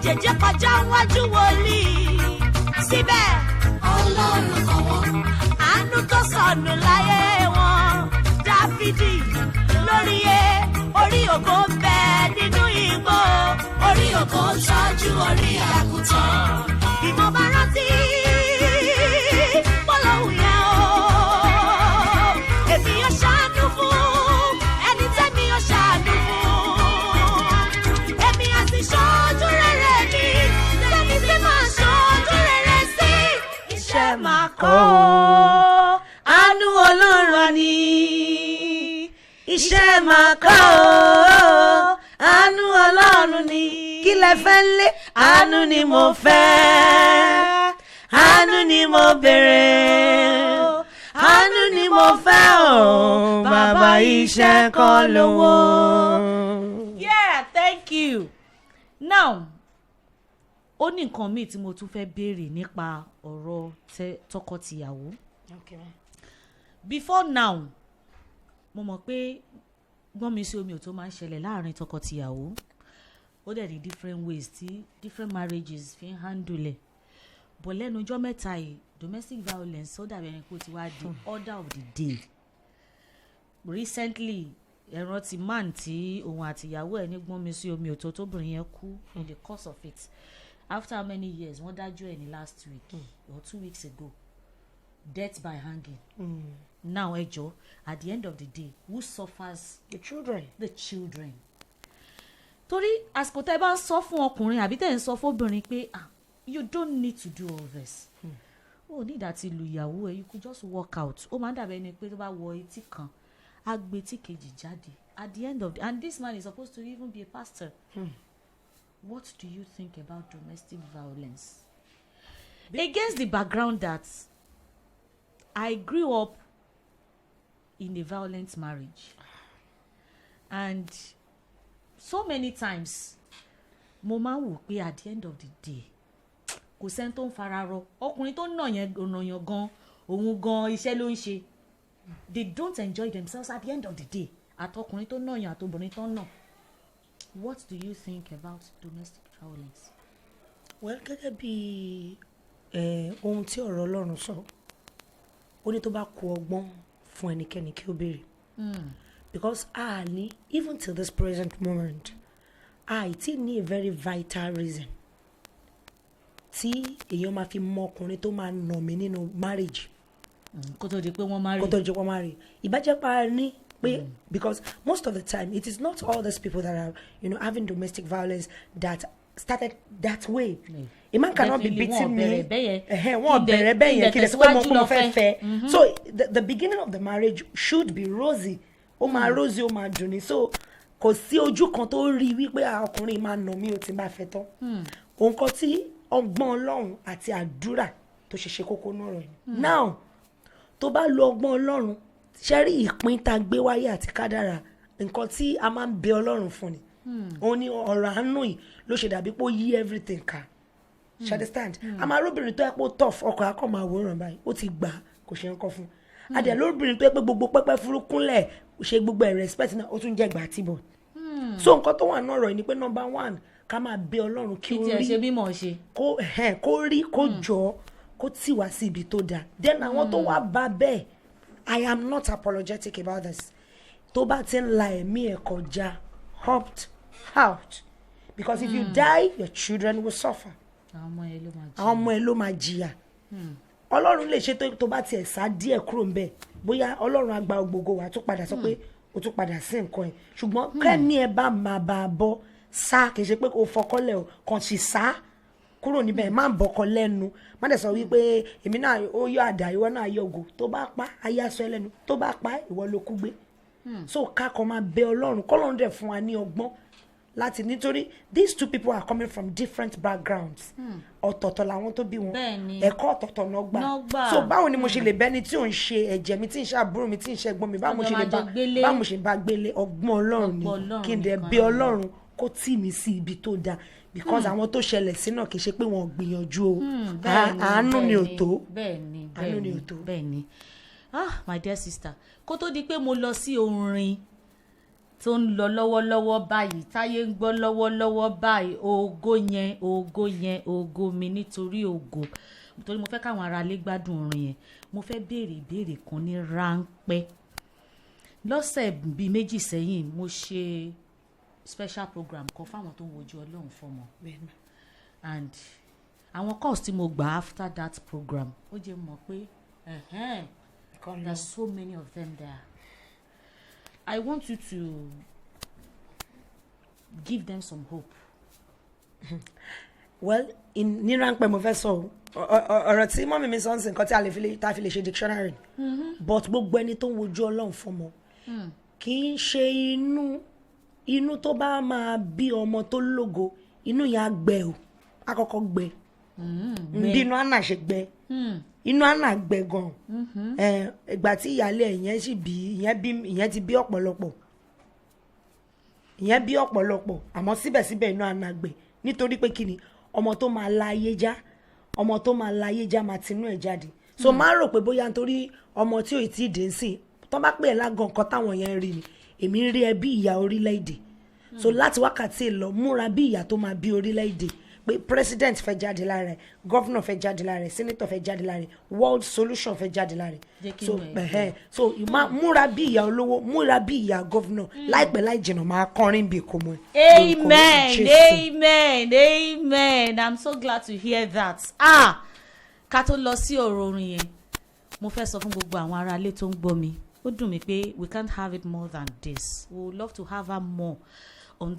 Àjèjì kọjá wájú wòlíì, síbẹ̀ Ọlọ́run kọ̀ wọ́n. Àánú tó sọnù láyé wọn. Dáfídì lórí e, orí ògo ń bẹ nínú igbó, orí ògo ń tọ́jú orí àgùntàn. Bí mo bá rántí bọ́lọ́hùn yẹn o, èmi yóò ṣàánú fún ẹni tẹ́mi yóò ṣàánú fún. Èmi á sì ṣojú rere mi sẹ́ni tí màá ṣojú rere sí. Iṣẹ́ máa kọ́ o. Àánú Ọlọ́run ni, iṣẹ́ máa kọ́ o. Àánú Ọlọ́run ni. Kí lẹ fẹ́ lé? Àánú ni mo fẹ́, àánú ni mo béèrè, àánú ni mo fẹ́ o. Bàbá, iṣẹ́ kọ́ lówó. Yeah, thank you. Now, ó ní nǹkan míì tí mo tún fẹ́ béèrè nípa ọ̀rọ̀ tọkọ-tìyàwó. Before now, mo mọ̀ pé gbọ́n mi sí omi ò tó máa ń ṣẹlẹ̀ láàrin tọkọ-tìyàwó. Ó dẹ̀ ní different ways tí different marriages fi ń handle ẹ̀, but lẹ́nu ọjọ́ mẹ́ta yìí, domestic violence, ó dàbí ẹni pé ó ti wá di order of the day. Recently, ẹ̀rọ ti man tí òun àtìyàwó ẹ̀ ní gbọ́n mi sí omi òtó, tóbìnrin yẹn kú in the course of it. After how many years, wọ́n dájọ́ ẹ̀ ní last week or 2 weeks ago, death by hanging. Now, ẹ jọ̀ọ́, at the end of the day, who suffers? The children. The children. Torí àsìkò tẹ́ ẹ bá ń sọ fún ọkùnrin àbí tẹ́ ẹ ń sọ fóbìnrin pé, "Ah, you don't need to do all this, o ní ìdá ti lu ìyàwó ẹ, you could just walk out," ó máa ń dàbí ẹni pé tó bá wọ etí kan, á gbé etí kejì jáde. At the end of the, and this man is supposed to even be a pastor. What do you think about domestic violence against the background that I grew up in a violent marriage, and so many times mo máa ń wò pé at the end of the day, kò sẹ́ni tó ń fara rọ. Ọkùnrin tó ń nà yẹn, nà yàn gan, òun gan iṣẹ́ ló ń ṣe. They don't enjoy themselves at the end of the day, àtọkùnrin tó nà yàn, àtobìnrin tó ń nà. What do you think about domestic violence? Well, gẹ́gẹ́ bí ohun tí ọ̀rọ̀ Ọlọ́run sọ, ó ní tó bá kù ọgbọ́n fún ẹnikẹ́ni, kí ó béèrè, because a ní, even till this present moment, a ti ní a very vital reason tí èèyàn máa fi mọ ọkùnrin tó máa nà mí nínú marriage. Kó tó di pé wọ́n marry. Kó tó di pé wọ́n marry. Ìbájẹ́pá ní pé, because most of the time, it is not all these people that are having domestic violence that started that way. A man cannot be Definitely, beating wọn me. bẹ̀rẹ̀ bẹ́yẹn. Ẹ̀hẹ́n, wọn bẹ̀rẹ̀ bẹ́yẹn kí lè sọ pé mo fẹ́ fẹ́. So the beginning of the marriage should be rosy. Ó máa rosy, ó máa dùn ní. So kò sí ojú kan tó rí wípé, "Ah, ọkùnrin máa nà mí ó ti bá fẹ́ tán." Òun kan tí ọgbọ́n Ọlọ́run àti àdúrà tó ṣe ṣe kókó náà rẹ̀. Now, tó bá lo ọgbọ́n Ọlọ́run, ṣe rí ìpín tá a gbé wáyé àti kádàrà, nǹkan tí a máa ń bẹ Ọlọ́run fún ni. Òun ni ọ̀rọ̀ àánú yìí ló ṣe dàbí pé ó yí everything ká. Ṣe understand? A máa róbìnrin tó yẹ pé ó tough, ọkọ akọ máa wòran báyìí, ó ti gbà á, kò ṣe nǹkan fún un. Adẹ̀ lóbìnrin tó yẹ pé gbogbo pẹ́pẹ́ fúrúkúnlẹ̀ ṣe, gbogbo ẹ̀ respect náà, ó tún jẹ́ gbà tí bọ̀. So nǹkan tó wà náà rọ̀ ni pé, number one, ká máa bẹ Ọlọ́run kí Kí ó tiẹ̀ rí ṣe mímọ̀ ṣe. Kó ẹ̀hẹ́n, kó rí, kó jọ, kó tì wá sí ibi tó dáa. Then àwọn tó wá bá bẹ́ẹ̀, I am not apologetic about this, tó bá ti ń la ẹ̀mí ẹ̀ kọjá, opt out, because if you die, your children will suffer. Àwọn ọmọ yẹn ló máa jẹ. Àwọn ọmọ ẹ ló máa jìyà. Ọlọ́run lè ṣe tó bá tiẹ̀ sá díẹ̀ kúrò ń bẹ̀, bóyá Ọlọ́run á gba gbogbo wa, tó padà sọ pé o tún padà sí nǹkan ẹ̀. Ṣùgbọ́n kẹ́mi ẹ bá máa bá a bọ́ sá, kì í ṣe pé kò fọkọ́lẹ̀ o, kàn sì sá kúrò níbẹ̀. Má bọ́kọ lẹ́nu, má dẹ̀ sọ wípé èmi náà ó yọ àdá, ìwọ náà yọ ògo. Tó bá pa, ayé aṣọ ẹ lẹ́nu. Tó bá pa, ìwọ ló kú gbé. So ká kàn máa bẹ Ọlọ́run, kọ́lọ́run dẹ̀ fún wa ní ọgbọ́n láti, nítorí these two people are coming from different backgrounds. Ọ̀tọ̀ọ̀tọ̀ làwọn tó bí wọn. Ẹ̀kọ́ ọ̀tọ̀ọ̀tọ̀ náà gbà. Náà gbà. So báwo ni mo ṣe lè bẹ́ni tí ò ń ṣe ẹ̀jẹ̀ mi, tí ń ṣe àbúrò mi, tí ń ṣe ẹ̀gbọ́n mi, báwo mo ṣe lè Ọjọ́ bá máa jọ gbélé. Báwo mo ṣe bá gbélé? Ọgbọ́n Ọlọ́run ni. Ọgbọ́n Ọlọ́run Kí n dẹ̀ nìkan bẹ ni. Ọlọ́run kó tì mí sí ibi tó dáa, because àwọn tó ṣẹlẹ̀ sí náà, kì í ṣe pé wọn ò gbìyànjú o. Àánú ni ò tó. Àánú ni ò tó. Bẹ́ẹ̀ni. Ah, my dear sister, kó tó di pé mo lọ sí orin. tó ń lọ lọ́wọ́lọ́wọ́ báyìí, táyé ń gbọ́ lọ́wọ́lọ́wọ́ báyìí, ògo yẹn, ògo yẹn, ògo mi nítorí ògo, nítorí mo fẹ́ káwọn aráalé gbádùn orin yẹn. Mo fẹ́ béèrè ìbéèrè kan ní ráńpẹ́. Lọ́sẹ̀ bíi 2 sẹ́yìn, mo ṣe special program kan fáwọn tó ń wojú Ọlọ́run fọmọ, and àwọn calls tí mo gbà after that program, ó jẹ́ mọ̀ pé there's so many of them there. I want you to give them some hope. Well, in ní ráńpẹ́, mo fẹ́ sọ ọ̀rọ̀ tí mummy mi sọ ń sìn, nǹkan tí a lè fi lè tá a fi lè ṣe dictionary, but gbogbo ẹni tó ń wojú Ọlọ́run fọmọ, kì í ṣe inú tó bá máa bí ọmọ tó lógo, inú yẹn á gbẹ o, á kọ́kọ́ gbẹ. Bí inú Anna ṣe gbẹ, inú Anna gbẹ gan. Ìgbà tí ìyáálé ẹ̀ yẹn sì bí ìyẹn, bí ìyẹn ti bí ọ̀pọ̀lọpọ̀, ìyẹn bí ọ̀pọ̀lọpọ̀, àmọ́ síbẹ̀síbẹ̀ inú Anna gbẹ, nítorí pé kí ni? Ọmọ tó máa la ayé já, ọmọ tó máa la ayé já máa tinú ẹ̀ jáde. So má rò pé bóyá nítorí ọmọ tí ò tí ì dé sí, tó bá pè é lágàn, nǹkan táwọn yẹn ń rí ni èmi ń rí ẹ bí ìyá orílẹ̀-èdè. So láti wákàtí lọ, múra bí ìyá tó máa bí orílẹ̀-èdè, pé president fẹ́ jáde lára ẹ̀, governor fẹ́ jáde lára ẹ̀, senator fẹ́ jáde lára ẹ̀, world solution fẹ́ jáde lára ẹ̀. Jẹ́ kí So inú ẹ̀ dùn. So má múra bí ìyá olówó, múra bí ìyá governor. Láìpẹ́ láì jìnnà, máa kọrin bí kò mọ́ ẹ. Lórúkọ Amen. Jésù. Amen, amen. I'm so glad to hear that. Ah, ká tó lọ sí ọ̀rọ̀ orin yẹn, mo fẹ́ sọ fún gbogbo àwọn aráalé tó ń gbọ́ mi, ó dùn mí pé we can't have it more than this. We would love to have her more on.